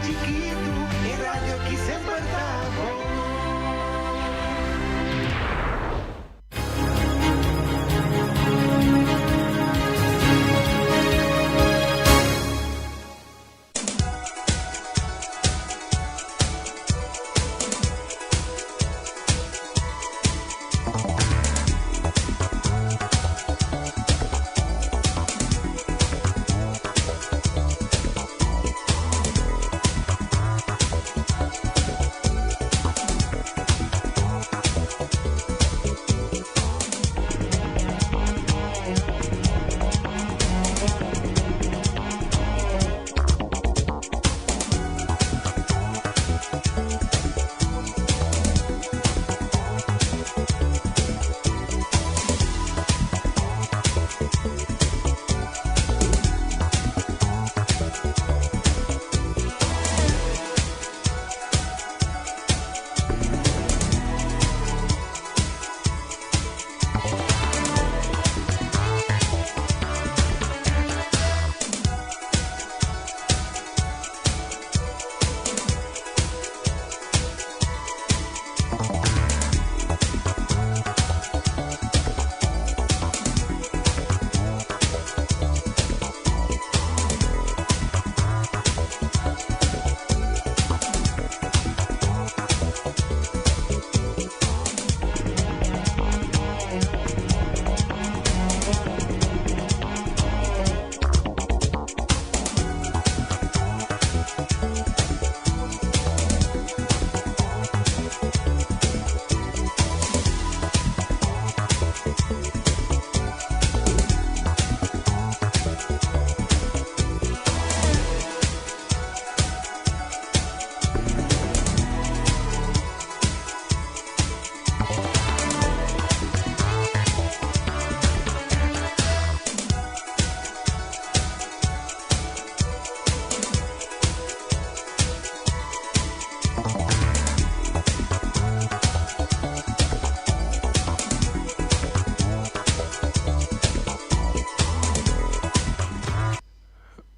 chikitu, e radio aki semper ta bon.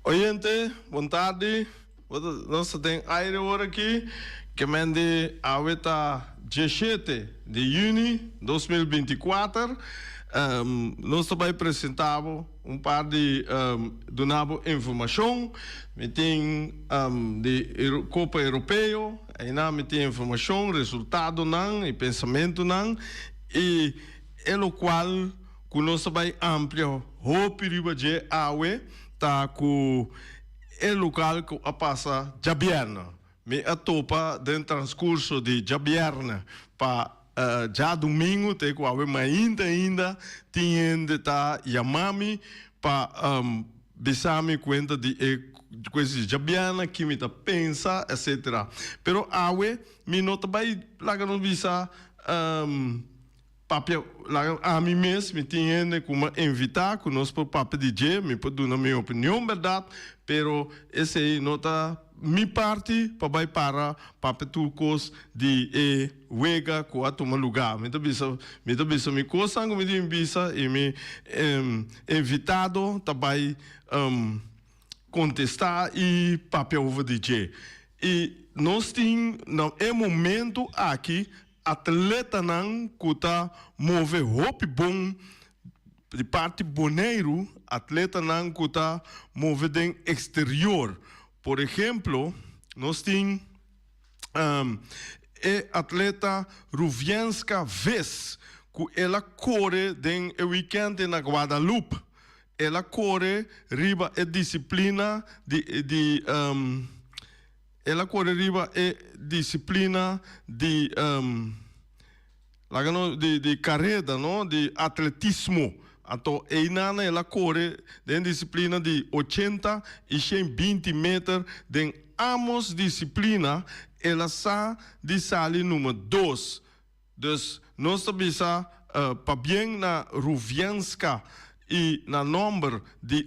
Oyente, bon tardi. Nos ta den aire ora aki. Ke men di awe ta diesshete di yüni 2024. Nos ta bai presenta bo un par di duna bo informashon. Mi tin di Kopa Europeo, einan mi tin informashon, resultadonan i pensamentunan i e lokual ku nos ta bai amplia hopi riba dje awe ta ku e lokal ku a pasa djabièrnè. Mi a topa den transkurso di djabièrnè pa djadumingu te ku awe mainta ainda tin hende ta yama mi pa bisa mi kuenta di e kues di djabièrnè, ki mi ta pensa etsetera. Pero awe mi no ta bai laga nos bisa. Papia, laga ami mes, mi tin hende ku m'a invitá ku nos por papia di dje, mi por duna mi opinion bèrdat, pero esei no ta mi parti pa bai para papia tur kos di e wega ku a tuma lugá. Mi ta bisa, mi ta bisa mi kosnan ku mi tin bisa i mi invitado ta bai kontestá i papia over di dje. I nos tin na e momentu aki Atletanan ku ta move hopi bon di parti Boneiru, atletanan ku ta move den eksterior. Por ehemplo, nos tin e atleta Ruvienska Vis ku el a kore den e wikènt na Guadalupe. El a kore riba e disiplina di di. El a kore riba e disiplina di laga no di di kareda no di atletismo anto einan el a kore den disiplina di ochenta i shen binti meter den amos disiplina el a sa di sali numer dos dus nos ta bisa pabien na Ruvienska i na nomber di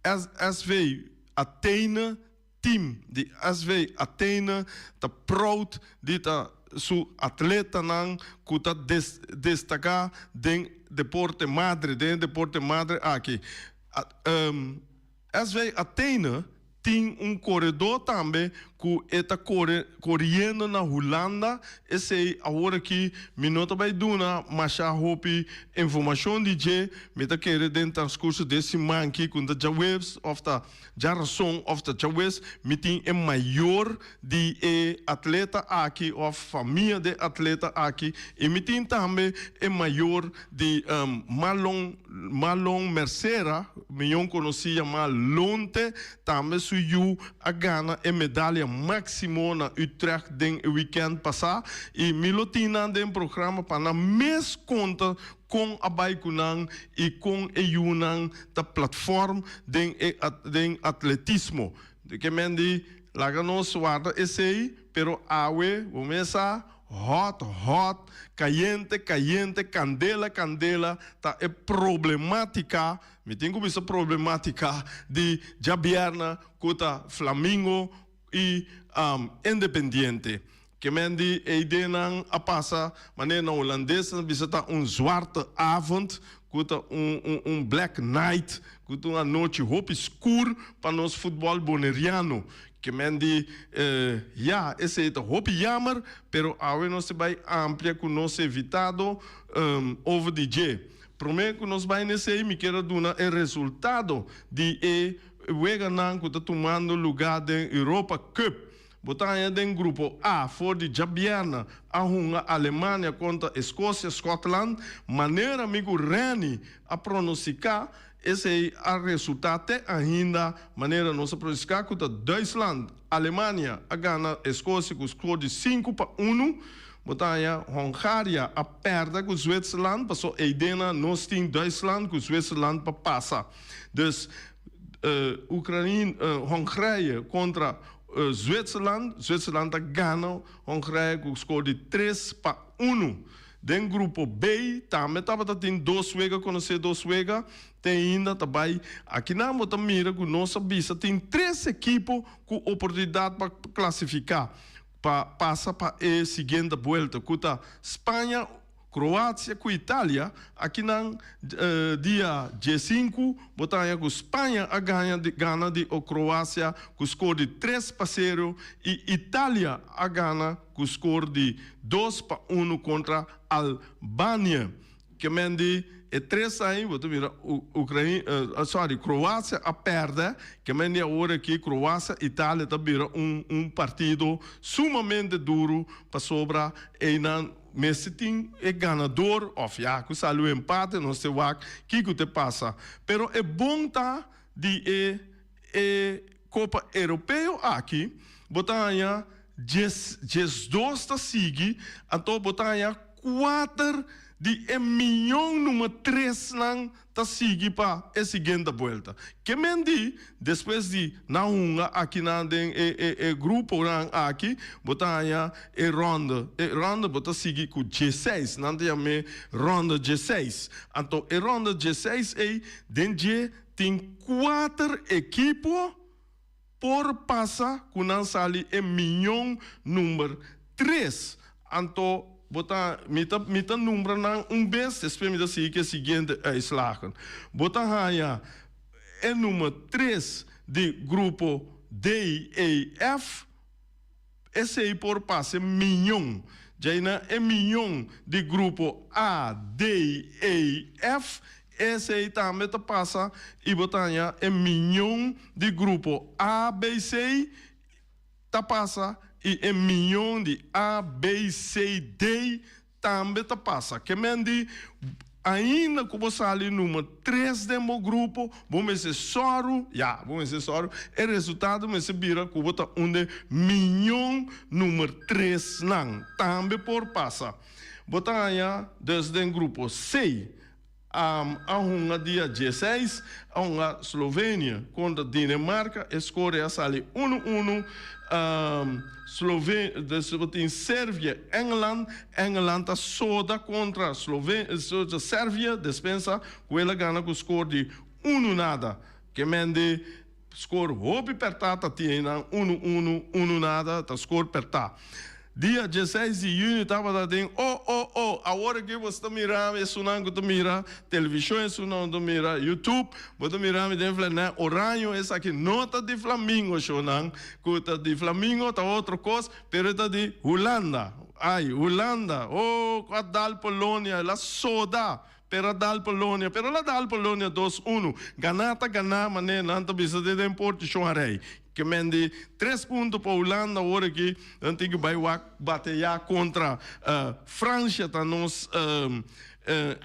SV Athene Team di SV Athene ta proud di ta su atletanan cu ta destaca den deporte madre, den e deporte madre aki. SV Athene Tin un koredó tambe ku e ta kore koriendo na Hulanda, esei awor aki mi no ta bai duna masha hopi informashon di dje, mi ta kere den transkurso di e siman aki ku ta djaweps òf ta djarason òf ta djawes mi tin e mayor di e atleta aki òf famia di e atleta aki i mi tin tambe e mayor di Marlon Marlon Mercera, miyon konosí yamá Lonte, tambe su yu a gana e medalia máksimo na Utrecht den e wikènt pasá i mi lo tin nan den programa pa nan mes konta kon a bai ku nan i kon e yunan ta platfòrm den e den atletismo. Di ke men di laga nos warda esei, pero awe bo mes sa Hot, hot, kayente, kayente, kandela, kandela ta e problematika, mi tin ku bisa problematika, di djabièrnè ku ta Flamingo i Independiente. Ke men di e ideanan a pasa manera na hulandes nan bisa ta un zwarte avond, ku ta un un un black night, ku ta un anochi hopi skur pa nos futbòl boneriano. Ke men di, Ya, esei ta hopi jammer, pero awe nos ta bai amplia ku nos evitado over di dje. Promé ku nos bai n'esei, mi kier a duna e resultado di e weganan ku ta tumando lugá den Europa Cup. Bo ta haña den Grupo A, for di djabièrnè a hunga Alemania kontra Eskosia, Scotland. Manera mi ku Renny a pronostiká, Esei a resultá te ainda manera nos a pronosticá cu ta Duitsland. Alemania a gana Escocia cu score di 5-1. Bo ta haña Hongaria a perde cu Zwitserland paso eidena nos tin Duitsland cu Zwitserland pa pasa. Dus Ukraine, Hongrije contra Zwitserland, Zwitserland a gana Hongrije cu score di 3-1. Den grupo B tambe tabata tin dos wega konosé dos wega te ainda ta bai. Akinan bo ta mira ku nos a bisa tin tres ekipo ku oportunidat pa klasifiká pa pasa pa e siguiente buelta ku ta Spaña, Kroasia ku Italia. Akinan dia 15 bo ta haña ku Spaña a gaña di gana di Kroasia ku skor di 3-0 i Italia a gana ku skor di 2-1 kontra Albania. Ke men di e tres ai bo ta mira Ukraina, sorry, Kroasia a pèrdè, ke men di awor aki Kroasia Italia ta bira un un partido sumamente duru pasobra einan mester tin e ganador òf ya ku sali un empate nos te wak kiko te pasa. Pero e bon ta di e E Kopa Europeo aki bo ta haña 12 ta sigui, anto bo ta haña kuater di e miyon number tresnan ta sigui pa e siguiente buelta. Ke men di despues di nan hunga akinan den e e e gruponan aki bo ta haña e ronde, e ronde bo ta sigui ku 16, nan ta yam'é ronde 16. Anto e ronde 16 ei den dje Tin kuater ekipo por pasa ku nan sali e miyon number tres. Anto bo ta mi ta mi ta numbra nan un bes despues mi ta sigui ku e siguiente uitslagen. Bo ta haña e number tres di grupo D, E, F. Esei por pasa e miyon. Djaina e miyon di grupo A, D, E, F, esei tambe ta pasa i bo ta haña e miyon di grupo A, B, C ta pasa i e miyon di A, B, C, D Tambe ta pasa ke men di, ainda ku bo sali number tres den bo grupo, bo mester sòru, ya, bo mester sòru, e resultado mester bira ku bo ta un den miñon number tresnan. Tambe por pasa. Bo ta haña dus den grupo C. A hunga dia 16, a hunga Slovenia kontra Dinemarka, e skore a sali 1-1. Sloven, dus bo tin Servia, Engeland, Engeland ta soda kontra Sloven, Servia, despensa, ku el a gana ku skor di 1-0. Ke men di skor hopi pèrtá ta tin einan 1-1, 1-0 ta skor pèrtá. Dia dieseis di yüni tabata den O O O! Awor aki bo ta mira mi, esunnan ku ta mira televishon, esunnan ku ta mira YouTube, bo ta mira mi den flanè oraño. Esaki no ta di Flamingo, shownan ku ta di Flamingo ta otro kos, pero e ta di Hulanda. Ai, Hulanda! O, ku a dal Polonia, el a soda, pero a dal Polonia, pero el a dal Polonia dos unu. Ganá ta ganá, manera nan ta bisa den porti shon a rei. Ke men di tres punto pa Hulanda awor aki nan tin ke bai wak bateyá kontra Francia ta nos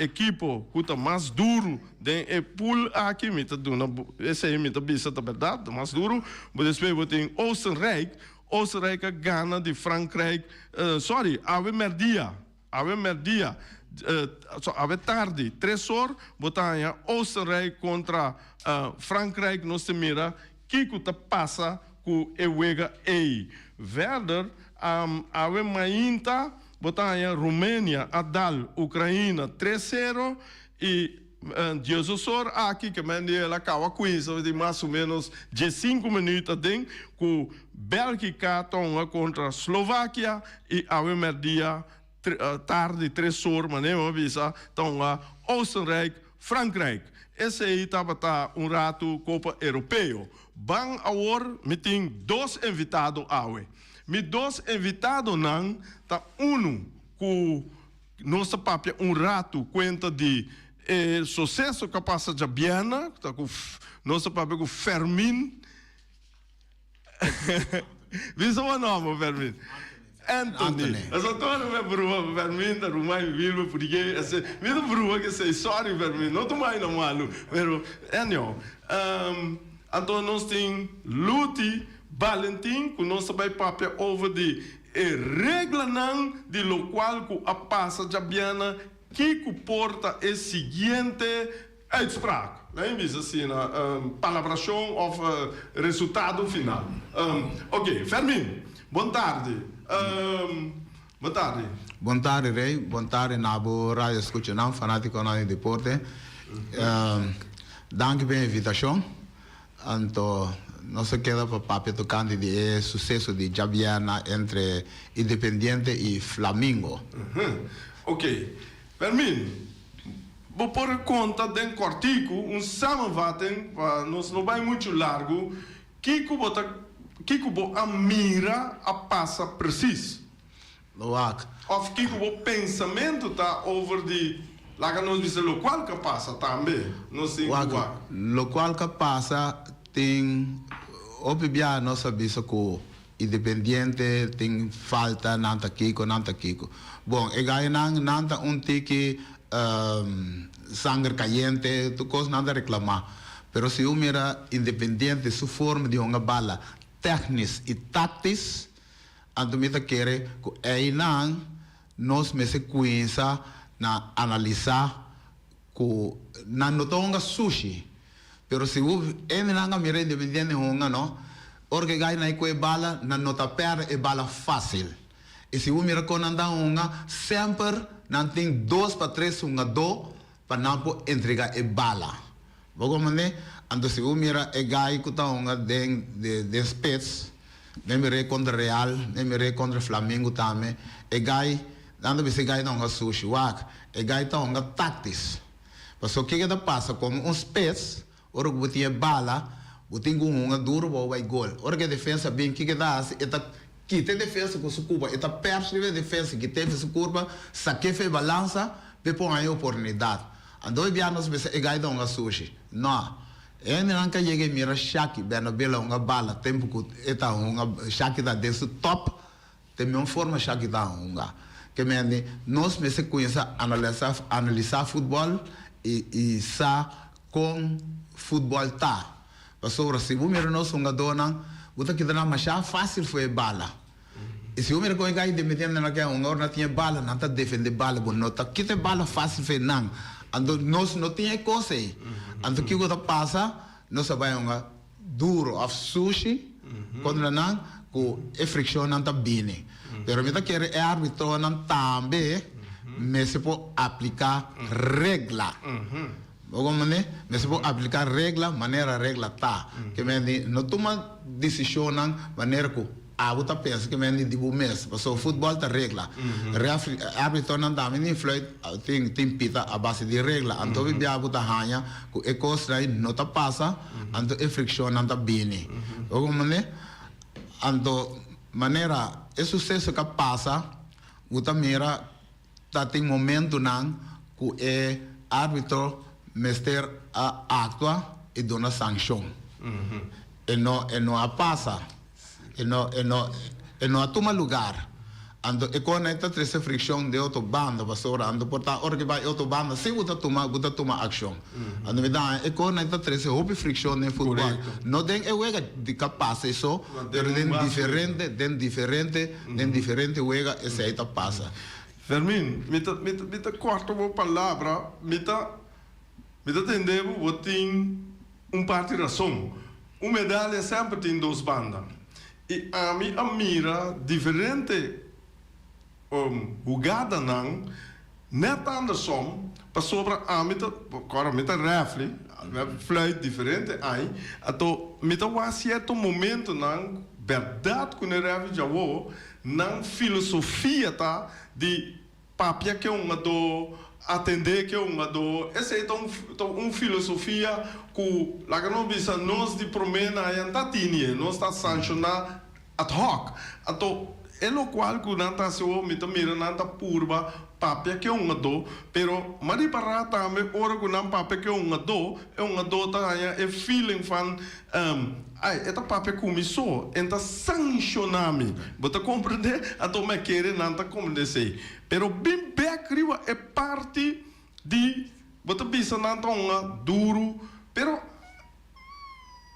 ekipo ku ta mas duru den e pool aki mi ta duna esei mi ta bisa ta bèrdat ta mas duru bo despues bo tin Oostenrijk Oostenrijk a gana di Frankrijk sorry awe mèrdia Awe merdia, so awe tardi, tres or, bo ta haña Oostenrijk kontra Frankrijk. Nos ta mira kiko ta pasa ku e wega ei. Verder, awe mainta bo ta haña Rumenia a dal Ukraina tres sero i diesdos or aki ke men di el a kaba kuinsa di mas o menos diesinku minuut aden ku Belgika ta hunga kontra Slovakia i awe merdia tardi tres or manera mi a bisa ta hunga Oostenrijk Frankrijk. Esei tabata un ratu Kopa Europeo. Ban awor mi tin dos invitado awe. Mi dos invitadonan ta unu ku Nos ta papia un ratu kuenta di e suseso ku a pasa djabièrnè, ku ta ku nos ta papia ku Fermin. Bisa bo nòmber, Fermin. Anthony. Anthony. Esa tur mi brua, Fermin ta ruman mi Wilber purke ese mi ta brua kesei, sorry Fermin, no tuma aina malu, pero anyhow. Anto nos tin Luti Balentin ku nos ta bai papia over di E reglanan di locual cu a pasa djabiana kico por ta e siguiente uitspraak? Laat mi bisa asina, palabracion of resultado final. Ok, Fermin, bon tardi. Bon tardi. Bon tardi Rey, bon tardi na bo radio scuchanan, fanaticonan di deporte. Danki pa e invitacion. Anto nos a keda pa papia tokante di e suseso di djabièrna entre Independiente i Flamingo. Ok. Fermin, bo por konta den kòrtiku un samenvatting, pa nos no bai muchu largu, kiko bo ta, kiko bo a mira a pasa presis? Wak. Of kiko bo pensamentu ta over di, laga nos bisa lokual ka pasa tambe, nos tin ku wak. Lokual ka pasa tin hopi bia nos a bisa ku Independiente tin falta nan ta kiko nan ta kiko. Bon e gainan nan ta un tiki sanger kayente tur kos nan ta reklama pero si bo mira Independiente su forma di hunga bala tèknis i taktis Anto mi ta kere ku einan nos mester kuinsa na analisá ku nan no ta hunga sushi. Pero si bo hendenan a mira Independiente hunga no, ora ku e gai nan e kue bala, nan no ta pèrdè e bala fásil. I si bo mira kon nan ta hunga, semper nan tin dos pa tres hungadó pa nan por entregá e bala. Bo comprende? Anto si bo mira e gai ku ta hunga den den spits, den mir'é kontra Real, den mir'é kontra Flamengo tambe, e gai, nan ta bisa e gai ta hunga sushi. Wak, e gai ta hunga taktis. Pasobra kiko ta pasa komo un spits, ora ku bo tin e bala, bo tin ku hunga duru pa bo bai gol. Ora ku e defensa bin, kiko e ta hasi? E ta kita e defensa ku su kurpa, e ta pèrs riba e defensa, kit'é for su kurpa, sak'é for e balansa, p'e por haña oportunidat. Anto e bia nos bisa e gai ta hunga sushi. No. E hendenan ka yega e mira Shaki Bernabé la hunga bala tempu ku e ta hunga Shaki ta den su top den mion forma Shaki ta hunga. Ke mende nos mester kuinsa analisa analisa futbòl i i sa kon futbòl ta. Pasobra si bo mira nos hungadónan bo ta kita nan masha fásil for e bala. I si bo mira kon e gai Independiente nan ke hunga ora nan tin e bala nan ta defende bala bo no ta kita e bala facil fe nan anto nos no tin e kos ei anto kiko ta pasa nos a bai hunga duro of sushi kontra nan ku e frikshon nan ta bini pero mi ta kere e arbitronan tambe mester por aplika regla bo komprende mester por aplika regla manera regla ta ke mende no tuma desishonnan manera ku. Abo ta pensa ke men di bo mes, pasobra futbòl ta regla. Rèfri, árbitonan tambe tin fluit, tin tin pita a base di regla. Anto hopi bia bo ta haña ku e kosnan ei no ta pasa, anto e frikshonnan ta bini. Bo komprendé? Anto manera e suseso ku a pasa, bo ta mira ta tin momentunan ku e árbitro mester a aktua i duna sankshon. E no e no a pasa. E no e no e no a tuma lugar. Anto e kos nan ta trese frikshon den otro banda pasobra anto por ta ora ki bai e otro banda si bo ta tuma bo ta tuma akshon. Anto mi ta haña e kos nan ta trese hopi frikshon den futbòl. No den e wega di ka pasa eso pero den diferente den diferente den diferente wega esei ta pasa. Fermin, mi ta mi ta mi ta kòrta bo palabra, mi ta mi ta tende bo bo tin Un parti rason. Un medalia semper tin dos banda. I ami a mira diferente hugadanan net andersom pasobra ami ta, kòrda mi ta rèfri, mi a fluit diferente ai, anto mi ta wak sierto momentonan bèrdat ku ne rèfri djawo nan filosofia ta di Papia ke un adó, atendé ke un adó, esei ta un ta un filosofia ku laga nos bisa nos di promé na haña ta tini e, nos ta sanshoná ad hoc. Anto e lokual ku nan ta hasi awor mi ta mira nan ta purba papia ke un adó, pero m'a ripará tambe ora ku nan papia ke un adó, e un adó ta haña e feeling van Ai, e ta papia ku mi so, e ta sanshoná mi. Bo ta komprendé? Anto mi a kere nan ta komprendé esei. Pero bin bèk riba e parti di bo ta bisa nan ta hunga duru, pero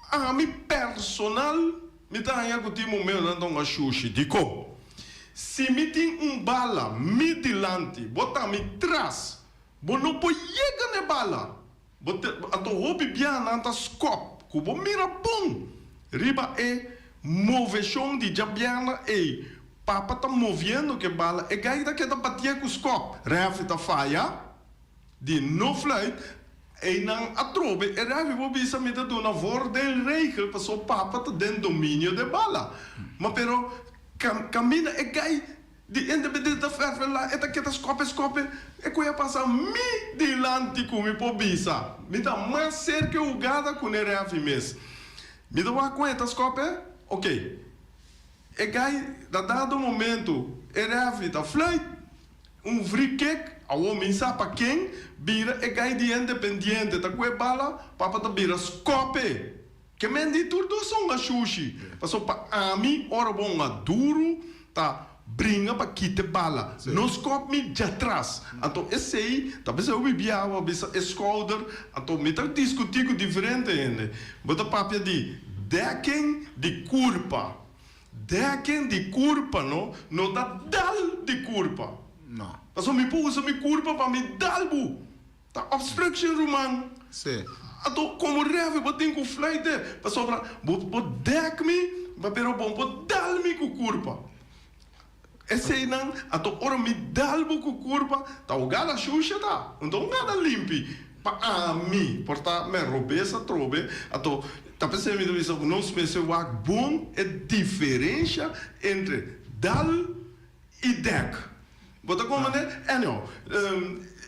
ami personal mi ta haña ku tin momento nan ta hunga shushi. Dikon? Si mi tin un bala mi dilanti, bo ta mi tras, bo no por yega na e bala. Bo te, anto hopi bia nan ta skòp ku bo mira bon riba e moveshon di djabièrnè ei. Papa ta moviendo ku e bala, e gai ta keda batié ku skòp. Rèfri ta faya di no fluit, einan atrobe e rèfri por bisa mi ta duna voordeelregel pasobra papa ta den dominio di e bala. Ma pero kaminda e gai Di independiente ta ferfelá, e ta keda skope skope, e koe a pasa mi dilanti ku mi por bisa. Mi ta mas serka e hugada ku n'e rèfi mes. Mi ta wak kon e ta skope, ok. E gai na dado momento e rèfi ta fluit un free kick, awor mi sa pa ken, bira e gai di Independiente ta ku e bala, papa ta bira skope. Ke men di tur dos a hunga shushi, pasobra pa ami ora bo hunga duru ta bringa pa kita e bala, no skop mi djatras. Anto esei ta bisa hopi bia bo a bisa e skouder, anto mi ta diskutí ku diferente hende. Bo ta papia di dekking di kurpa. Dekking di kurpa no, no ta dal di kurpa. Pasobra mi por usa mi kurpa pa mi dal bo. Ta obstruction ruman. Sí. Anto como refe bo tin cu fluite pasobra bo por dek mi pero bo por dal mi cu curpa. Eseynan anto ora mi dal bo cu curpa ta un gada shusha ta un ta un gada limpi pa ami por ta me robes atrobe anto ta pesey mi ta bisa cu nos mester wak bon e diferencia entre dal y dek. Bo ta komprendé? Anyhow,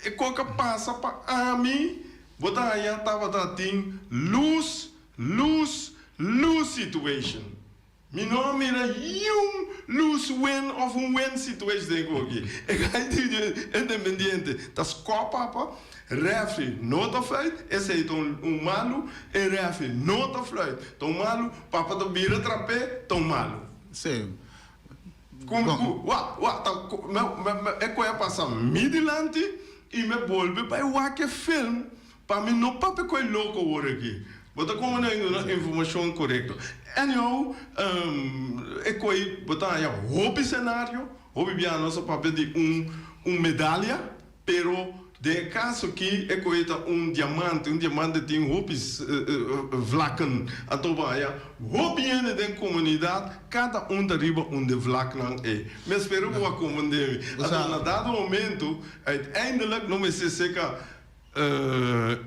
e kok a pasa pa ami, bo ta haña tabata tin lose, lose, lose situation. Mi no a mira yun lose win of un win situation den e kok aki. E kai di Independiente ta skòp apa, rèfri no ta fluit, esei ta un malu, e rèfri no ta fluit, ta un malu, papa ta bira trap'é, ta un malu. Sí. Ku ku wak wak ta ku me me me e koe a pasa mi dilanti i me bolbe bai wak e film pa mi no papia koe loko awor aki. Bo ta komo nan duna informashon korekto. Anyhow, e koe bo ta haña hopi senario, hopi biaha nos a papia di un un medalia. Pero den e caso aki e coe ta un diamante, un diamante tin hopi vlakken, anto bo haya hopi hende den comunidad, cada un ta riba un de vlaknan ey. Mi a spera bo a comprende mi. Anto na dado momento, uiteindelijk no mester seca.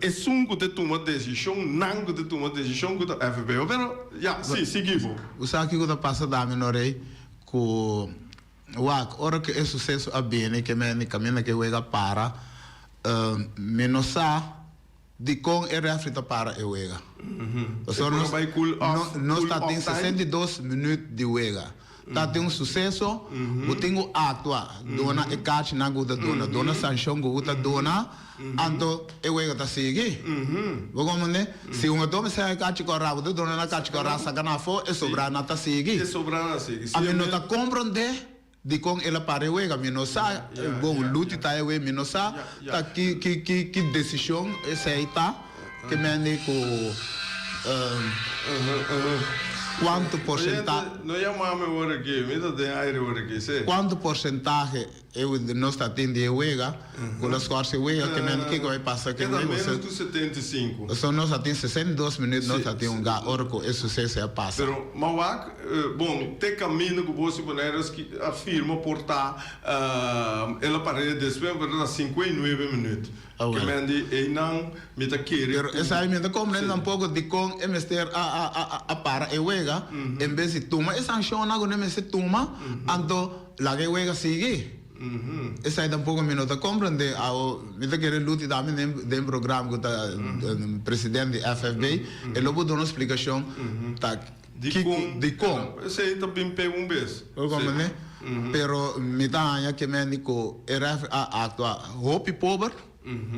Esun ku ta tuma desishon, nan ku ta tuma desishon ku ta FBO. Pero ya, si, sigui bo. Bo sa kiko ta pasa dami no rey? Ku wak ora ku e suseso a bini ke men kaminda ke wega para, mi no sa dikon e refri ta para e wega. Pasobra nos nos ta tin 62 minüt di wega. Ta tin un suseso, bo tin ku aktua, duna e kachinan ku bo ta duna, duna sanshon ku bo ta duna, anto e wega ta sigui. Bo komprende? Si un otro mester haña kachi kòrá, bo ta duna nan kachi kòrá, saka nan afó, e sobrá nan ta sigui. A mi no ta komprende dikon el a para e wega, mi no sa, bon, Luti ta e wega, mi no sa ta ki ki ki ki desishon esei ta. Ke mende ku kuantu porsentahe. No yama mi ora aki, mi ta den aire ora aki, si. Kuantu porsentahe nos ta tin di e wega, ku lo skòrs e wega, ke mende kiko bai pasa ku e wega. Keda ménos ku 75. So nos a tin 62 minüt nos ta tin un ga ora ku e suseso a pasa. Pero m'a wak, bon, te kaminda ku bo si Bonaire a firma por ta el a par'é despues, pero ta 59 minüt. Ke men di einan mi ta kere Pero ku. Esai mi ta komprende tampoco dikon e mester a a a a para e wega en bes di tuma e sanshonnan ku nan mester tuma anto laga e wega sigui. Esai tampoco mi no ta komprende. Awo mi ta kere Luti tambe den den program ku ta presidente di FFB e lo por duna un splikashon ta kiko dikon. Esei ta bin p'e un bes. Bo komprende? Pero mi ta haña ke men di ku e ref a aktua hopi pober,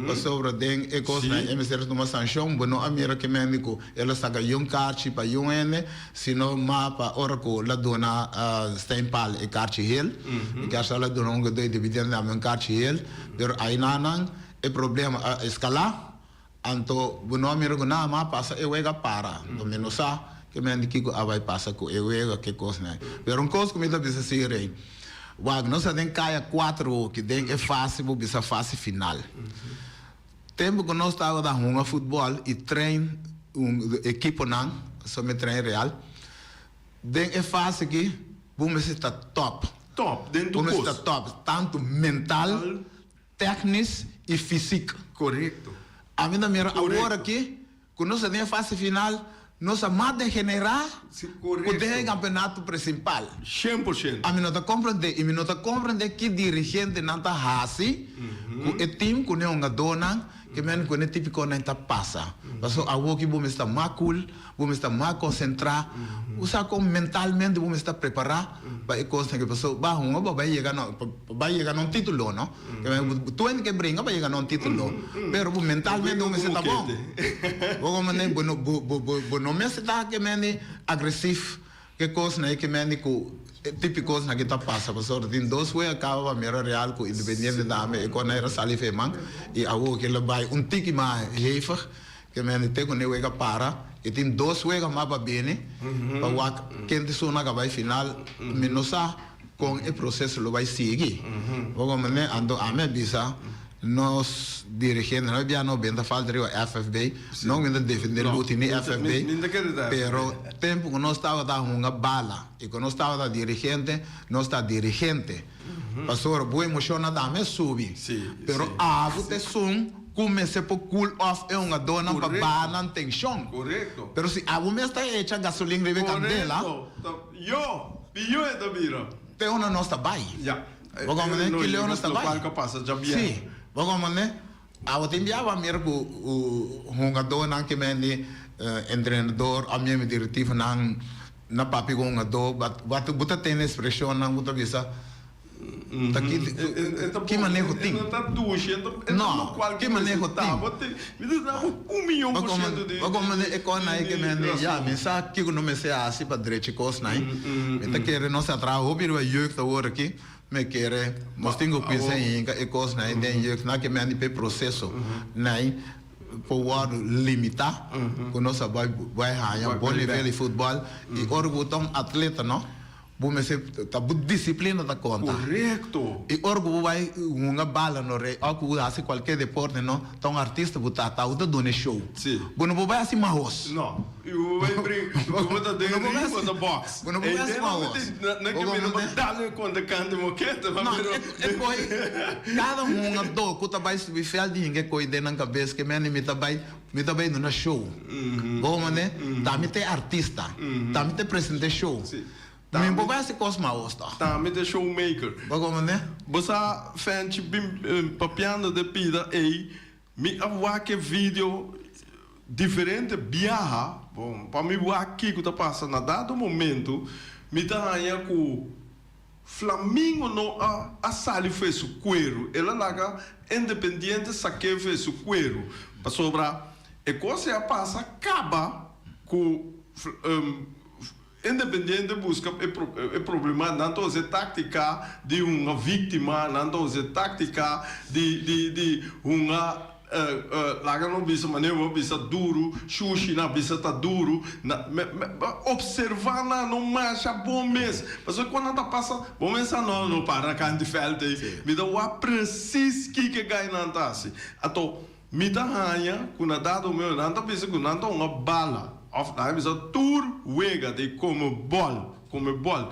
pasobra den e kosnan e mester a tuma sanshon. Bo no a mira ke men di ku el a saka yun karchi pa yun hende, sino ma pa ora ku el a duna Stijn Paal e karchi hel. Mi kier sa el a duna un gedoi debidente tambe un karchi hel, pero ayinanan e problema a eskalá. Anto bo no a mira ku nada mas pasa e wega para. Anto mi no sa ke men di kiko a bai pasa ku e wega, ke kosnan. Pero un kos ku mi ta bisa si Rey, wak nos ta den kaya kuater hoki den e fase bo bisa fase final. Tempu ku nos tabata hunga futbòl i train un ekiponan, so mi train Real, den e fase aki bo mester ta top. Top den tur Bo mester kos. ta top, tantu mental, Tèknis i fisik. Korekto. Ami ta mira awor aki ku nos ta den e fase final, nos a mas degenerá ku den e kampeonato presimpal. 100%. Ami no ta komprendé i mi no ta komprendé ki dirigentenan ta hasi ku e tim, ku ne hungadónan, ke men ku ne tipikonan ta pasa. Pasobra awor ki bo mester ta mas kul, Bo mester mas konsentrá. Bo sa kon mentalmente bo mester prepará pa e kosnan ke pasobra bo a hunga bo bai yega na bo bai yega na un título no. Tur hende ke bringa pa yega na un título pero bo mentalmente bo mester ta bon. Bo komprende? Bo no bo bo bo no mester ta ke mende agresif ke kosnan ke mende ku e tipo kosnan ke ta pasa pasobra tin dos wega kaba pa mira Real ku Independiente tambe e kos nan era sali fe man i awor ke lo bai un tiki mas hevig. Ke mende te ku ne wega para i tin dos wega mas pa bini pa wak ken ta suna ka bai final. Mi no sa kon e proseso lo bai sigui. Bo komprende? Anto ami a bisa nos dirigente, no bia no benta falta riba FFB, no mi ta defende Luti ni FFB, pero tempu ku nos tabata hunga bala i ku nos tabata dirigente, nos ta dirigente. Pasobra bo emoshonnan tambe a subi. Pero abo ta esun ku mester por cool off e hungadónan pa baha nan tenshon. Pero si abo mes ta echa gasolin riba e kandela, te unda nos ta bai. Bo komprende? Ki leu nos ta bai? Si. Bo komprende? Abo tin bia bo a mira ku hungadónan ke men di entrenador òf miembro directivonan na papia ku hungadó, bo ta tene ekspreshonnan ku ta bisa ta ki ki maneho tin. No, ki maneho tin. Bo komprende e kosnan ei ke men di ya mi sa kiko no mester hasi pa drecha e kosnan ei. Mi ta kere nos a traha hopi riba jeugd awor aki. Mi kere nos tin ku kuinsa hinka e kosnan ei den jeugd nan ke men di p'e proseso nan por wòrdu limitá ku nos a bai bai haña bon nivel di futbòl i ora ku bo ta un atleta no. Bo mester ta bo disiplina ta konta. Korekto. I ora ku bo bai hunga bala no rei òf ku bo hasi kualke deporte no, ta un artista bo ta, ta bo ta duna e show. Si. Bo no por bai hasi mahos. No. I bo bai bring, bo ta den ring bo ta box. Bo no por bai hasi mahos. Na ke mira bo dal kontra kante mokete ma No, pero. e koi kada hungadó ku ta bai subi vèlt di hinka e koi den nan kabes ke mende mi ta bai mi ta bai duna show. Bo mende? Ta mi ta e artista. Ta mi ta presente show. Si. Mi bo bai hasi kos maos toch. Tambe ta showmaker. Bo komende? Bo sa Fenchi bin papiando de pida ey mi a wak e video diferente biaha bon pa mi wak kiko ta pasa na dado momento mi ta haña ku Flamingo no a a sali foe su kueru el a laga Independiente sake foe su kueru pasobra e kos ey a pasa kaba ku Independiente buska e problema, nan ta usa e taktika di hunga viktima, nan ta usa e taktika di di di hunga laga no bisa manera bo a bisa duru, shushi nan a bisa ta duru, na me me observa nan no masha bon mes, pasobra ku nan ta pasa bo mes sa no no para kant di vèlt ei, mi ta wak presis kiko e gainan ta hasi, anto Mi ta haña ku na dado momento nan ta bisa ku nan ta hunga bala òf nan a bisa tur wega di kome bòl, kome bòl.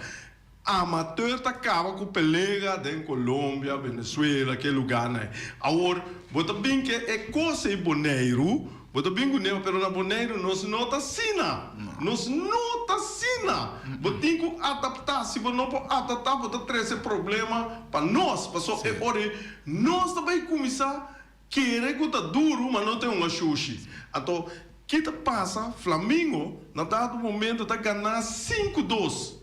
Amateur ta kaba ku pelega den Colombia, Venezuela, ke lugánan ei. Awor, bo ta bin ke e kos ei Boneiru, bo ta bin ku neo, pero na Boneiru nos no ta asina. Nos no ta asina. Bo tin ku adaptá. Si bo no por adaptá, bo ta trese problema pa nos. Pasobra e ora ei nos ta bai kuminsá Kere ku ta duru ma no ten un ashushi. Anto ki ta pasa Flamingo na dado momento ta gana sinku dos.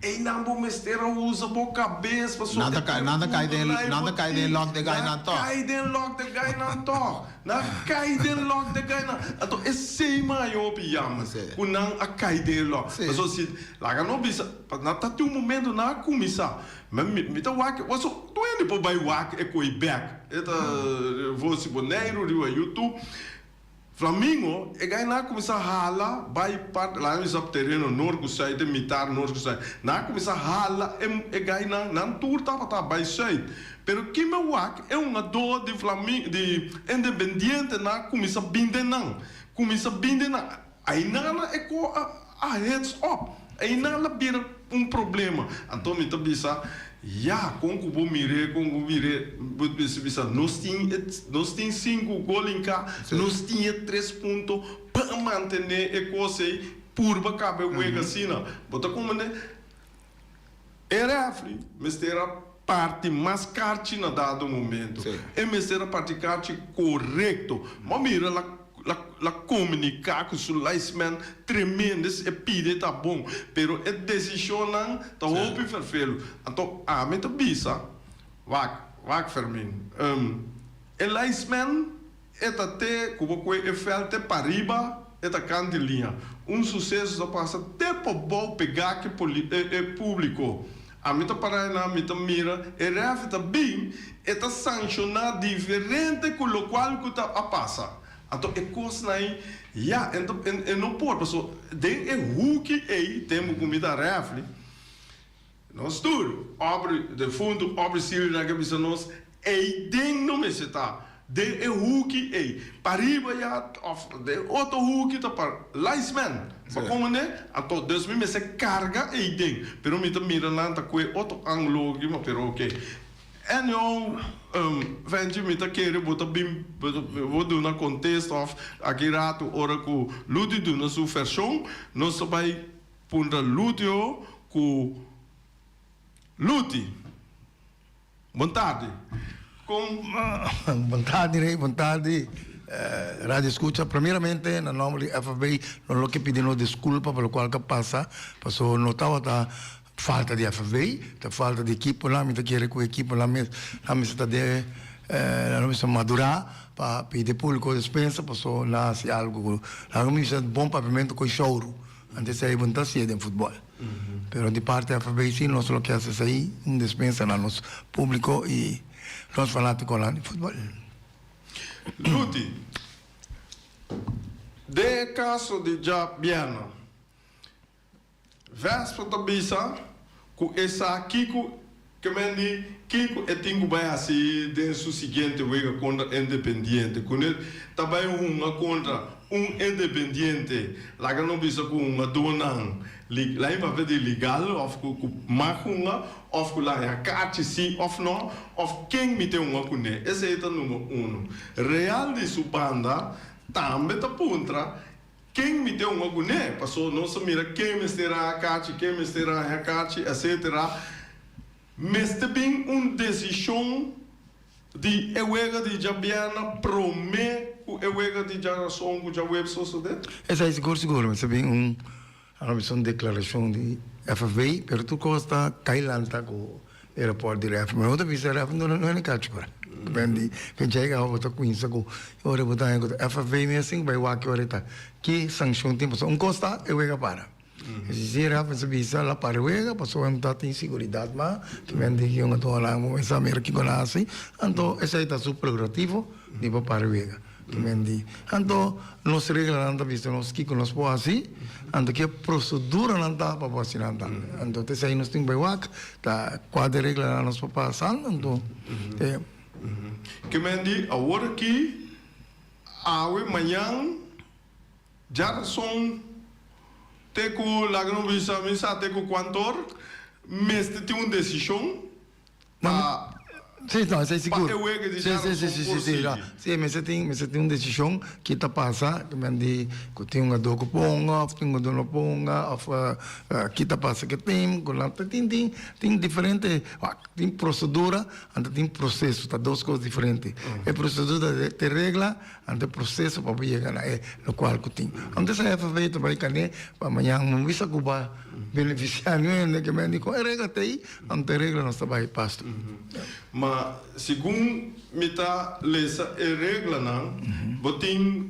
Einan bo mester a usa bo kabes pasobra Nan ta kai nan ta kai den nan ta kai den lòk de gainan tòg. Nan kai den lòk de gainan tòg. Nan kai den lòk de gainan. Anto esei mayo hopi yama ku nan a kai den lòk. Pasobra si laga no bisa nan ta tin un momento nan a kuminsá Ma mi ta wak, waso tur hende por bai wak e koe bek. E ta vosi Boneiru riba YouTube. Flamingo, e gai nan a kuminsá hala bai part, laga mi bisa tereno nort ku sùit, e mitar nort ku sùit. Nan a kuminsá hala e e gainan, nan tur tabata bai sùit. Pero ki mi a wak, e hungadó di Flamingo, di Independiente nan a kuminsá bin den nan. Kuminsá bin den nan. Ainan e ko a heads up. Ainan a bira un problema. Anto mi ta bisa, ya, kon ku bo mir'é, kon ku bo mir'é, bo mester bisa, nos tin e, nos tin sinku gol hinká, nos tin e tres punto pa mantené e kos ei, purba kaba e wega asina. Bo ta komprendé? E refri mester a parti mas karchi na dado momento. E mester a parti karchi korekto. Bo a mira la la la komuniká ku su linesman tremendo. E pide ta bon, pero e desishonnan ta hopi ferfelu. Anto ami ta bisa, wak, wak Fermin, e linesman E ta te ku bo kue e fèlt te pariba, e ta kant di liña. Un suseso ta pasa te pa bou pegá ku e públiko. Ami ta pará einan, mi ta mira, e rèfri ta bin, e ta sanshoná diferente ku lokual ku ta a pasa. Anto e kosnan ei, ya, e no por, pasobra den e huki ei, tempu ku mi ta rèfri, Nos tur, obri defuntu, obri Silvia ke bisa nos, ei den no mester ta, den e huki ei, pariba ya of den otro huki ta pa linesman, bo komprende? Anto dus mi mester karga ei den, pero mi ta mira nan ta kue otro angulo aki, ma pero oke. Anyhow, Venchi mi ta kere bo ta bin bo duna kontesta of aki ratu ora ku Luti duna su vershon, nos ta bai Puntra Lutio ku Luti. Bon tardi. Kon. Bon tardi Rey, bon tardi Radio Escucha. Primeramente na nomber di FFB nos lo ke pidi nos disculpa pa locual ke pasa, paso no tabata falta di FFB, ta falta di ekiponan, mi ta kere ku ekiponan mes nan mester ta den nan mester madura pa pidi publico despensa paso nan hasi algo ku nan mester bon papiamento ku e showru. Antes ei bo no ta hasié den futbòl. Pero di parti FFB sí nos lo ke hasi esei, un despensa na nos públiko i nos fanátikonan di futbòl. Luti, Den e kaso di djabièrnè, Vespa ta bisa. Ku e sa kiko ke men di kiko e tin ku bai hasi den su siguiente wega kontra Independiente. Kuné ta bai hunga kontra un Independiente, laga no bisa ku hungadónan lain papia di legal òf ku ku mag hunga òf ku la haña karchi si òf no òf ken mi te hunga kuné. Esei ta number uno. Real di su banda tambe ta puntra Ken mi tin un kuné? Paso nos a mira ken mester a kachi, ken mester a haña kachi, etcetera. Mester bin un desishon di e wega di djabièrnè promé ku e wega di djarason ku djaweps sosodé? Esei sigur sigur mester bin un, a bisa un deklarashon di FFB, pero tur kos ta kai lanta ku E raport di ref, ma no ta bisa ref no no kachi por. Ben di ke jega bo ta kuinsa ku ora bo ta haña ku ta FFB mes tin ku bai wak ora ta ki sankshon tin pasobra un kos ta e wega para. Si si ref mester bisa la para e wega pasobra no ta tin siguridat mas ki men di ki un a tuma nan bo mester mira kiko nan hasi anto esei ta su prerogativo di bo para e wega. Mendi. Anto nos reglanan ta bisa nos kiko nos por hasi, anto ki e proseduranan ta pa por hasi nan tambe. Anto ta esei nos tin bai wak, ta kua di reglanan nos por pasa, anto e. Ke mendi awor aki, awe, mañan, djarason, te ku laga nos bisa, mi sa te ku kuantor, mester tin un desishon Pa Sí, no, esei sigur. Pa e wega di Sí, sí, sí, sí, por sí, sí, sigui. Sí, mester tin, mester tin un desishon ki ta pasa, ki men di ku tin un gadó ku ponga òf tin un gadó no ponga òf ki ta pasa ku e tim ku nan ta tin tin tin diferente wak tin prosedura anto tin proseso ta dos kos diferente. E prosedura ta te regla anto e proseso pa bo yega na e lokual ku tin. Anto esei FFB ta bai kané pa mañan bo bisa ku ba benefisiá niun hende ke men di kon e regla ta ei. Anto e regla nos ta bai pasto. Ma segun mi ta lesa e reglanan, bo tin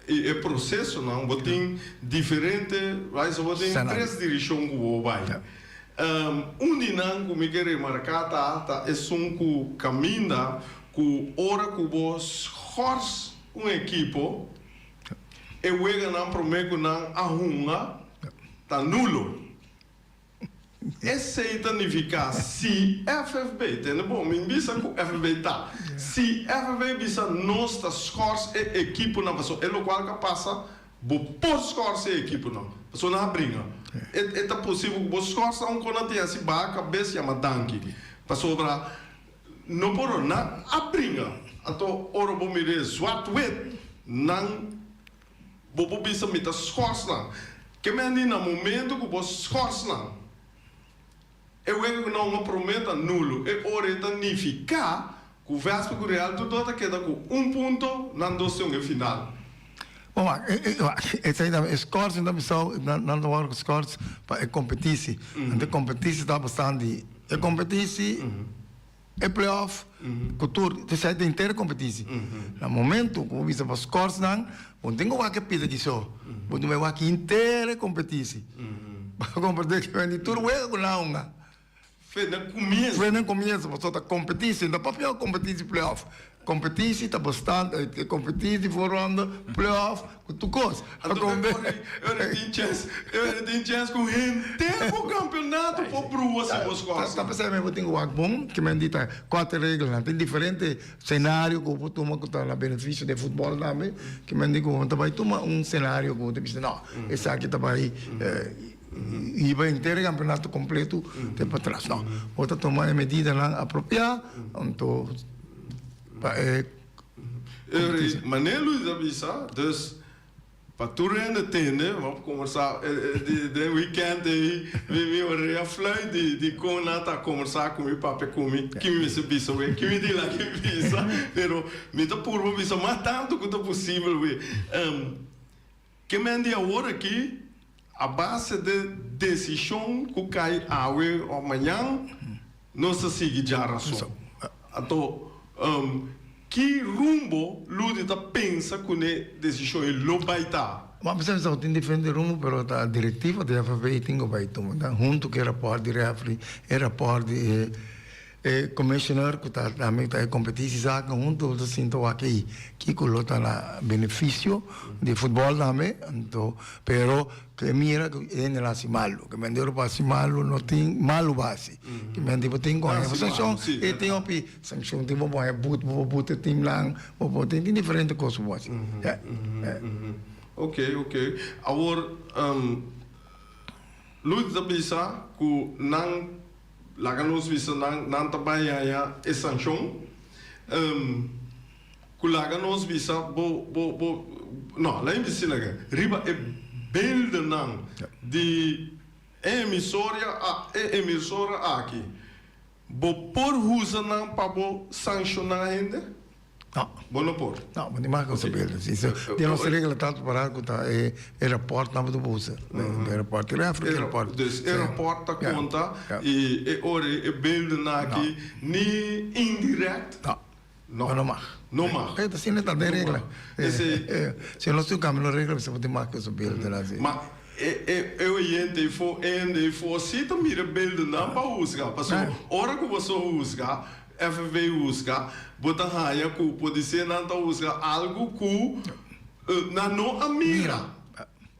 i e prosesonan, bo tin diferente, right, so bo tin tres dirishon ku bo bai. Un di nan ku mi ke remarká ta ta esun ku kaminda ku ora ku bo schors un ekipo, e weganan promé ku nan a hunga ta nulo. Esei ta nifiká si FFB, tende bon, mi bisa ku FFB ta, si FFB bisa nos ta skòrs e ekiponan pasobra e lokual ka pasa bo por skòrs e ekiponan pasobra nan a bringa. E ta posibel ku bo skòrs nan un kon nan tin hasi baha kabes yama danki pasobra no por nan a bringa anto ora bo mir'é zwart wit nan Bo por bisa mi ta schors nan. Ke men di na momento ku bo schors nan, e wega ku nan a prome ta nulo. E ora e ta nifiká ku Vespa ku Real tur dos ta keda ku un punto, nan dos tin un e final. Bon wak, esei ta e schorsing ta bisao nan ta wòrdu geschors pa e kompetisi. Anto e kompetisi ta bastante, e kompetisi. E playoff ku tur te sai den henter kompetisi. Na momento ku bo bisa bo scores nan, bo no tin ku wak e pida di so. Bo tin bai wak henter e kompetisi. Bo komprende ke men di tur wega ku nan hunga. Fe den kumienso. Fe den kumienso pasobra ta kompetisi, no ta papia kompetisi playoff. Kompetisi ta bastante, e kompetisi voorronde, playoff, ku tur kos. Anto e ora e ora tin chens, e ora tin chens ku henter bo kampeonato por brua si bo skorsa. Ta p'esei mi bo tin ku wak bon, ke men di ta kuater reglanan. Tin diferente senario ku bo por tuma ku ta na benefisio di e futbòl tambe. Ke men di ku bo ta bai tuma un senario ku bo ta bisa no, esaki ta bai hiba henter e kampeonato kompleto te patras. No, bo ta tuma e medidanan apropiá, anto. Pa e competitie. Mane Luis a bisa, dus pa tur hende tende, bo a combersa den weekend ey, mi mi orea fluit di di con nan ta combersa cu mi papia cu mi, ki mi mester bisa we, ki mi di laga bisa, pero mi ta purba bisa mas tanto cu ta posibel we. Ke men di awor aki, a base de desishon ku kai awe òf mañan, nos ta sigui djarason. Anto, ki rumbo Ludi ta pensa ku ne desishon ei lo bai ta? Bo a pensa ku tin diferente rumbo, pero ta direktiva di FFB tin ku bai tuma. Huntu ku e rapòrt di rèfri, e rapòrt di e. E commissioner cu ta tambe ta e competitiezaken hunto ta sinta wak ey kico lo ta na beneficio di futbol tambe anto pero cu e mira cu e hende lo haci malo cu mende lo haci malo no tin malo bo haci cu mende bo tin cu haña sancion e tin hopi sancion tin bo por haña but bo por but e teamnan bo por tin diferente cos bo por haci. Ok ok awor Luis ta bisa cu nan Laga nos bisa nan, nan ta bai haña e sanshon. Ku laga nos bisa bo, bo, bo, no, laga mi bisa laga, riba e beeldennan di e emisoria a, e emisora aki, bo por usa nan pa bo sanshoná hende? No. Bo no por? No, bo no mag usa beelden. Si, si, den nos regla ta para ku ta e e raport nan bo ta usa. E raport di referee, e raport. Dus e raport ta konta i e ora e beelden aki ni indirect? No. No. Bo no mag. No mag. E ta asina ta den regla. Esei. Si nos tin kambia nos regla bo tin mag usa beelden asi. Ma e e e oyente ei for hende ei for si ta mira beelden nan pa husga pasobra ora ku bo so husga FFB husga, bo ta haña ku podisé nan ta husga algu ku nan no a mira.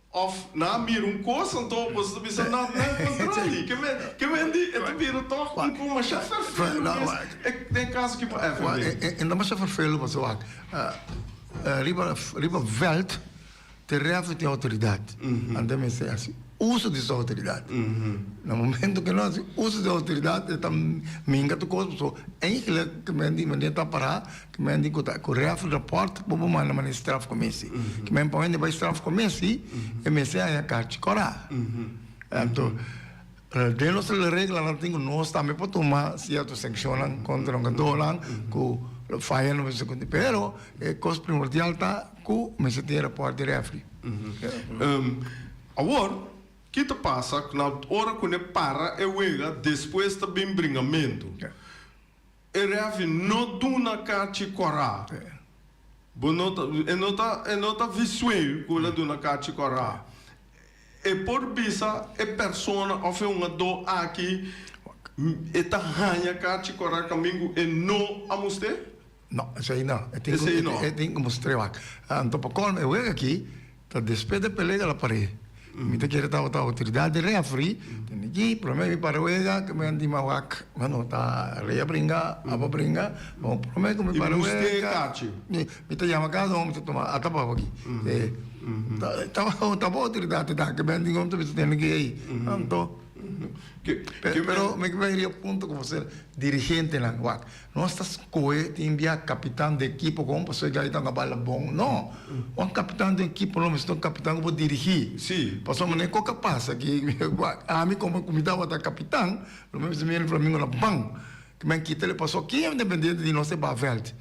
Òf nan a mira un kos, anto boso ta bisa nan nan kontrali. Ke men ke men di e ta bira tòg un kon masha ferfelu mes den kaso ki pa FFB. E ta masha ferfelu pasobra wak riba riba vèlt Te refer tin autoridad. Anto mester haci uso di su autoridad. Na momento cu e no haci uso di autoridad e ta minga tur cos pasobra eigenlijk ke men di manera ta para ke men di cu ta cu refer rapport bo por manda manera strafcommissie. Ke men pa hende bay strafcommissie e mester haya kachi cora. Anto den nos reglanan tin cu nos tambe por tuma cierto sanccionnan contra hungadornan cu faya no mester pero e cos primordial ta Ku mester tin e rapòrt di rèfri. Awor, ki ta pasa na ora ku ne para e wega despues ta bin bringamentu? E rèfri no duna kachi kòrá. Bo no ta, e no ta, e no ta visueel ku el a duna kachi kòrá. E por bisa e persona òf e hungadó aki e ta haña kachi kòrá kamingu e no a mustr'é? No, esei no. E tin ku, Esei no. e tin ku mustr'é wak. Anto pa kolmo e wega aki ta despues di pelea la par'é. Mi ta kere tabata outoridat di refri, tende aki, promé mi para wega ku mi a dima wak, bueno, ta Rey a bringa, abo a bringa, bon, promé ku mi I para mustr'é wega, kachi. mi mi ta yama kada un, mi ta tuma ata pa aki. Ta bo outoridat ta ke mi a dima, mi ta bisa tende aki ei. Anto, pero mi ke bai riba punto ku bo ser dirigentenan wak. Nos ta scohe tin bia capitan di ekipo con pasobra e gai ta un bala bon. No, un capitan di un ekipo no mester un capitan cu por dirigi. Sí. Pasobra manera cu a pasa aki, ami como cu mi tabata capitan, lo mi mester mira Flamingo na ban. Cu mi a kita le pasobra ken independiente di nos e baha veld.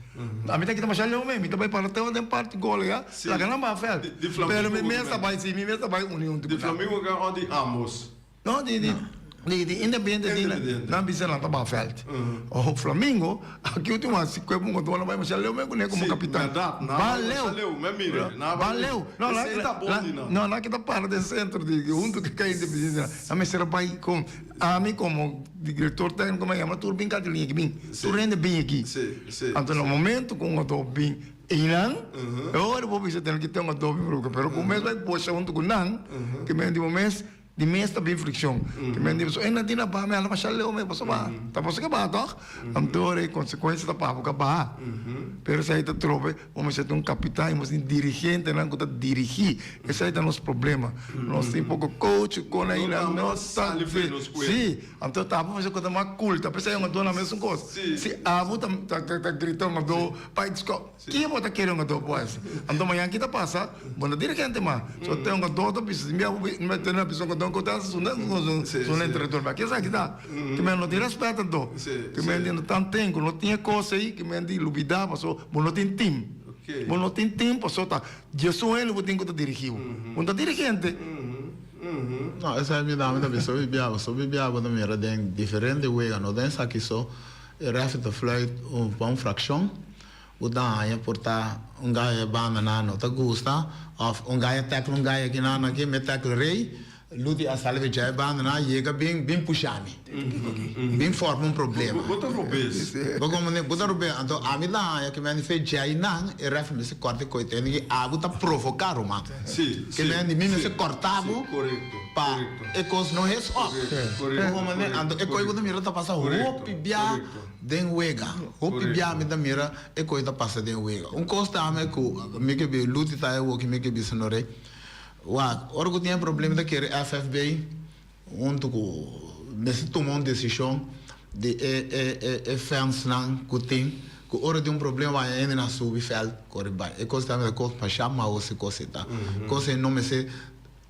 Ami ta kita masha leu mes, mi ta bay para te den parti gol ya, laga nan baha veld. Di Flamingo Pero mi mes ta bay, si, mi mes ta bay uni hunto Di cu nan. Flamingo o di ambos? No, di di di di Independiente di Independiente. nan bisa nan ta baha veld. O Flamingo, aki ultimo a si kue bunga dona bai masha leu men kuné komo Sí, kapitan. bèrdat. Nan Ba bai leu. masha leu, men mira. Nan Ba bai leu. No, nan Esei ta bon nan di nan. no, nan kita para den sentro di di huntu ku kai Independiente. Nan mester a bai kon ami komo direktor tékniko mi a yama tur bin kati liña aki bin. Tur hende bin aki. Sí, sí. Anto na momento ku un otro bin einan, e ora bo bisa tene ki ten un adobe bruka, pero ku mes bai bosha huntu ku nan, ke men di bo mes Di mes ta bin friccion. Ki men di boso, e nan tin a baha, mi hala masha leu mes, boso baha. Ta boso ke baha toch? Anto e consecuencia ta pa bo ka baha. Pero esei ta trobe, bo mester tin un capitan y mester tin dirigentenan cu ta dirigi. Esei ta nos problema. Nos tin poco coach cu con aina No no ta sali fe nos cuerpo. Si, anto ta bo mester cu ta mas cool, ta pesey un dona mesun cos. Si abo ta ta grita un do pa Ki bo ta kere un adobo hasi? Anto mañan ki ta pasa? Bo no dirigente mas. So ten un adobo ta bisa, mi abo mi tene na bisa un adobo ku ta hasi su su entrenador. Ma esaki ta? Ki men no tin respet anto. Ki men di no tan ten ku no tin e kos ei, ki men di lubida paso bo no tin team. Bo no tin team paso ta diesun hende bo tin ku ta dirigi bo. Bo no ta dirigente. No, esei mi dame ta bisa bibiaba. So bibiaba ta mira den diferente wega, no den esaki so. E refi ta fluit pa un frakshon. Bo ta haña por ta un gaya banda nan no ta gusta of un gaya tackle un gaya aki nan aki mi tackle rey. Luti a sali djai banda nan a yega bin bin pusha mi. Bin forma un problema. Bo ta robes. Bo comprende? Bo ta robes. Anto ami ta haña ke men fe djai nan e ref mester korta e koe tende ki abo ta provoka ruman. Si, Ke si, men di mi si, mester korta si, bo korekto, pa korekto. e kos no hes op. Korekto, Bo korekto, comprende? Anto korekto, e koe bo ta korekto, mira ta pasa korekto, hopi bia korekto. den wega. Hopi bia Korekto. mi ta mira e koe ta pasa den wega. Un kos tambe ku mi ke bi Luti ta e woki mi ke bisa no rei. Wak, ora ku tin e problema ta kere FFB huntu ku mester tuma un desishon di e e e e fansnan ku tin ku ora tin un problema wak hende nan subi vèlt kore bai. E kos tambe ta kos masha maos e kos ei ta. Kos ei no mester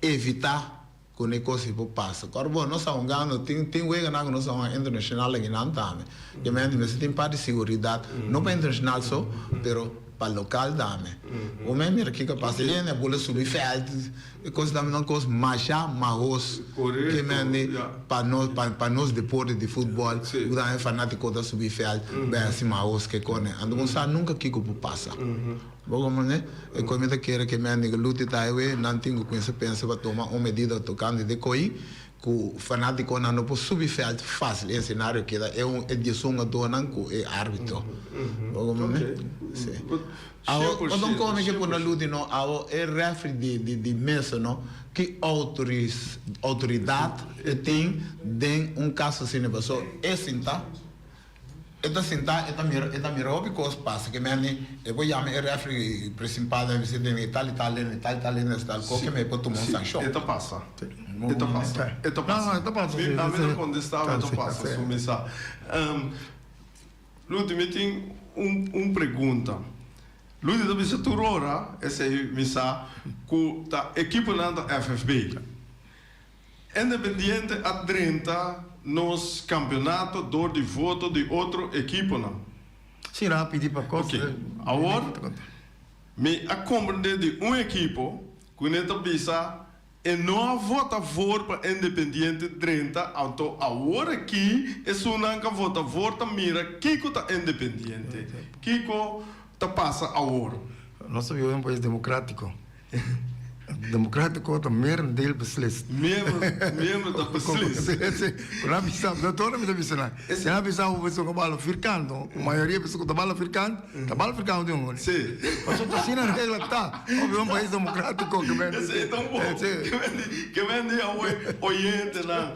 evitá ku e kos ei por pasa. Kòrda bo, nos a hungando tin tin weganan ku nos a hunga internashonal akinan tambe. Ke mende mester tin part di siguridat, no pa internashonal so, pero. Pa local dame. Bo mei mira kiko pasa e hende a bula subi veld e cos dame ta un cos masha mahos ke mende pa nos pa nos deporte di futbol ku dame fanatico ta subi veld bai hasi mahos ke kone anto bo sa nunca kiko por pasa bo comprende e cos mi ta kere ke mende ku luti ta awe nan tin ku cuminsa pensa pa tuma un medida tocante de coy Ku fanátikonan no por subi vèlt fásil e esenario keda e un e diesun hungadónan ku e árbitro. Bo komprendé? Sí. Awo, bo ta un kome ke pone lus di no, awo e rèfri di di di mesa no, ki outoris outoridat e tin den un kaso asina paso e sinta. E ta sintá, e ta mira, e ta mira hopi kos pasa ke mende e por yama e refri principal den bisa den e tal i tal hende, tal i tal hende tal kos ke mende por tuma un sanshon. E ta pasa. E ta pasa. E ta pasa. No, no, e ta pasa. Mi, ami ta kontestá e ta pasa, su mi sa. Luti, mi tin un, un pregunta. Luti ta bisa tur ora, esei mi sa, ku ta ekiponan ta FFB. Independiente a drenta nos campeonato door di voto di otro equiponan. Si nan a pidi pa cos. Ok, awor mi a comprende di un equipo cu ne ta bisa e no a vota voor pa Independiente drenta, anto awor aki esunnan ca vota voor ta mira kico ta Independiente, kico ta pasa awor. Nos ta biba den un pais democratico. Democratico ta merendeel beslist. Miembro ta beslist. Si, si. Ku nan bisa, doctor mi ta bisa nan. Si nan bisa bo bisa ku bala firkant, no? Ku mayoria bisa ku ta bala firkant, ta bala firkant di un honi. Si. Pasobra ta asina regla ta. Nos biba un pais democratico ke men. Esei ta un bon. Si. Ke men di awe oyentenan,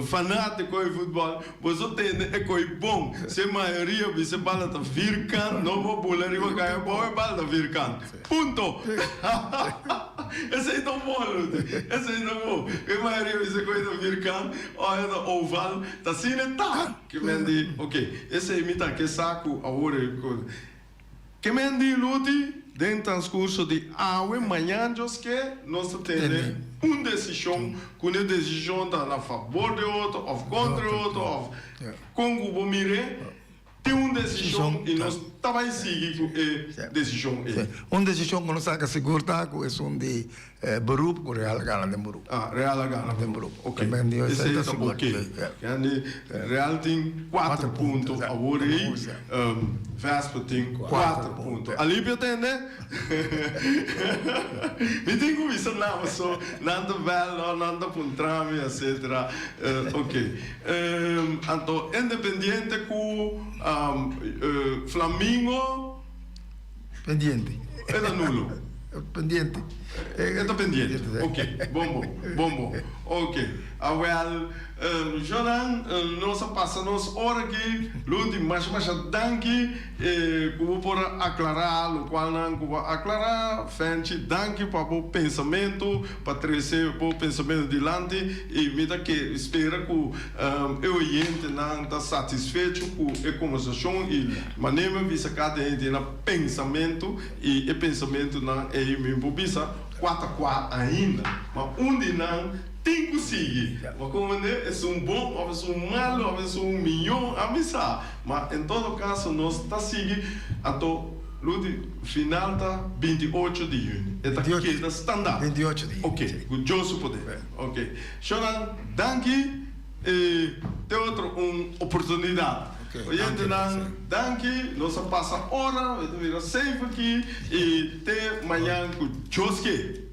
fanatico di futbol, Boso tende e koi bon. Si e mayoria bisa e bala ta firkant, no bo bula riba kaya abou e bala ta firkant. Punto! Esei ta bon, Luti. Esei ta bon. E mayoria bisa e koi ta firkant òf e ta oval, ta asina e ta. Ke men di, oke, esei mi ta ke sa ku awor e kos. Ke men di Luti, den transcurso di awe mañan Dios ke, nos ta tene un decision, cu ne decision ta na fabor di otro of contra di otro of con cu bo mir'e, tin un decision y nos ta bay sigui cu e decision ey. Un decision cu nos saca sigur ta cu esun di beroep cu Real a gana den beroep. Ah, Real a gana den beroep. Ok, esey ta ok. Kende Real tin cuater punto awor ey, Vespa tin cuater punto. Alipio tende? Mi tin cu bisa nan paso nan ta bel no, nan ta puntra mi etcetera. Ok, anto Independiente cu Flamingo. Pendiente. E ta nulo. Pendiente. E ta pendiente. Ok. Bon bon. Bon bon. Ok. Awel, Jonan, nos a pasa nos ora aki. Luti, masha masha danki ku bo por a aklará lokualnan ku bo a aklará. Fenchi, danki pa bo pensamentu, pa trese bo pensamentu dilanti. I mi ta ke spera ku e oyentenan ta satisfecho ku e kombersashon i Manera mi bisa kada hende tin nan pensamentu i e pensamentunan ei mi por bisa kua ta kua ainda. Ma un di nan tin ku sigui. Ma komprende esun bon òf esun malu òf esun mió a mi sa. Ma en todo kaso nos ta sigui anto lo di final ta 28 di yüni. E ta keda standaard. 28 di yüni. Ok, ku Dios su poder. Ok. Shonnan, danki i te otro un oportunidat. Oyentenan, danki, nos a pasa ora, mi ta bira safe aki i te mañan ku Dios ke.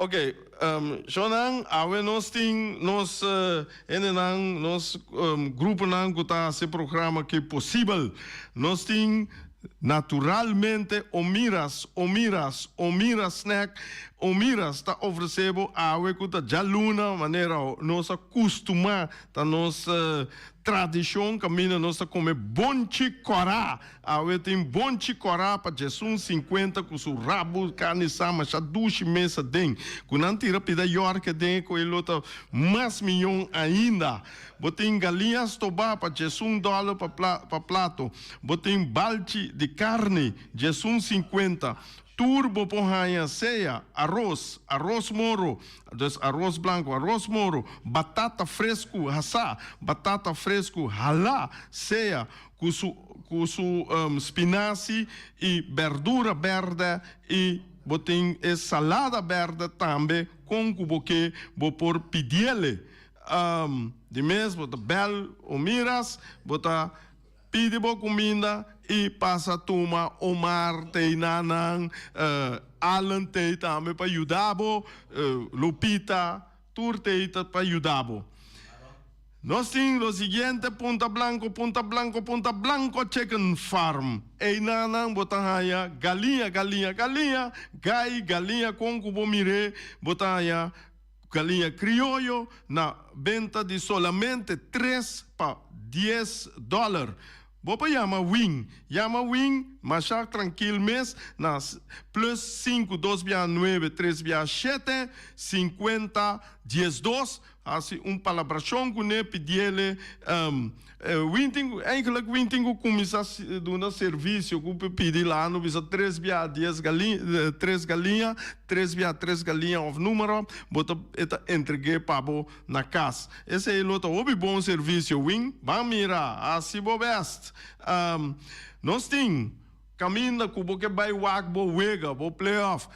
Ok, shownan, awe nos tin nos hendenan, nos gruponan ku ta hasi e programa aki posibel. Nos tin naturalmente Omiras, Omiras, Omiras Snack. Omiras ta ofresé bo awe ku ta djaluna, manera nos a kustumá, ta nos tradishon kaminda nos ta kome bonchi kòrá. Awe tin bonchi kòrá pa djesun sinkuenta ku su rabu karni sa masha dushi mes aden. Ku nan tira pida yòrk aden e koe lo ta mas miyon ainda. Bo tin galiña stobá pa djesun dòler pa pa plato. Bo tin balchi di karni djesun sinkuenta. Tur bo por haña sea aros, aros moro, dus aros blanku, aros moro, batata fresku hasá, batata fresku halá, sea ku su ku su spinazi i berdura bèrdè i bo tin e salada bèrdè tambe kon ku bo ke bo por pidiele. Di mes bo ta bèl o miras bo ta pidi bo kuminda i pasa tuma Omar tei nanan, Allen tei tambe pa yuda bo, Lupita tur tei ta pa yuda bo. Nos tin lo siguiente, Punta Blanco, Punta Blanco, Punta Blanco Chicken Farm. Einanan bo ta haña galiña, galiña, galiña, gai, galiña kon ku bo mir'é, bo ta haña galiña krioyo na benta di solamente tres pa dies dòler. Bo por yama Win. Yama Win masha trankil mes na plus sinku dos bia nuebe tres bia shete sinkuenta diesdos. Hasi un palabrashon kuné, pidiele Win tin ku, eigenlijk Win tin ku kuminsá duna servisio ku pidi lano bisa tres bia dies galiña, tres galiña, tres bia tres galiña òf número, bo ta e ta entreg'é pa bo na kas. Esei lo ta hopi bon servisio, Win. Ban mira, hasi bo bèst. Nos tin kaminda ku bo ke bai wak bo wega, bo playoff.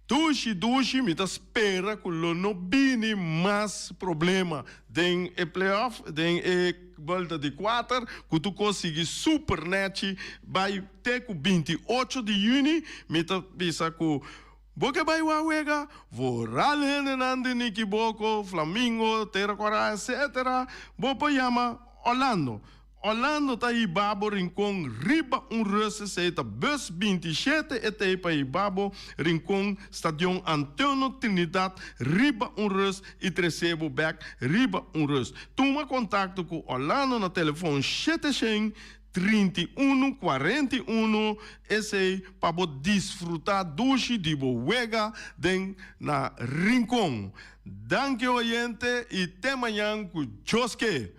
Dushi dushi mi ta spera ku lo no bini mas problema den e playoff den e buelta di kuater ku tur kos sigui super nechi bai te ku 28 di yüni mi ta bisa ku bo ke bai wak wega vooral hendenan di Nikiboko, Flamingo, Tera Kora etcetera bo por yama Orlando. Orlando ta hiba bo Rincon riba un rus esey ta bus 27 e ta pa hiba bo Rincon Stadion Antonio Trinidad riba un rus y trece bo bek riba un rus. Tuma contacto cu Orlando na telefon shete shen 31 41 esey pa bo disfruta dushi di bo wega den na Rincon. Danki oyente y te mañan cu Dios ke.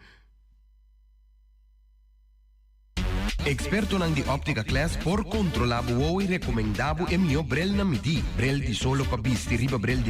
Ekspertonan di Optica Class por kontrolá bo wowo i rekomendá bo e mihó brel na midí. Brel di solo pa bisti riba brel di.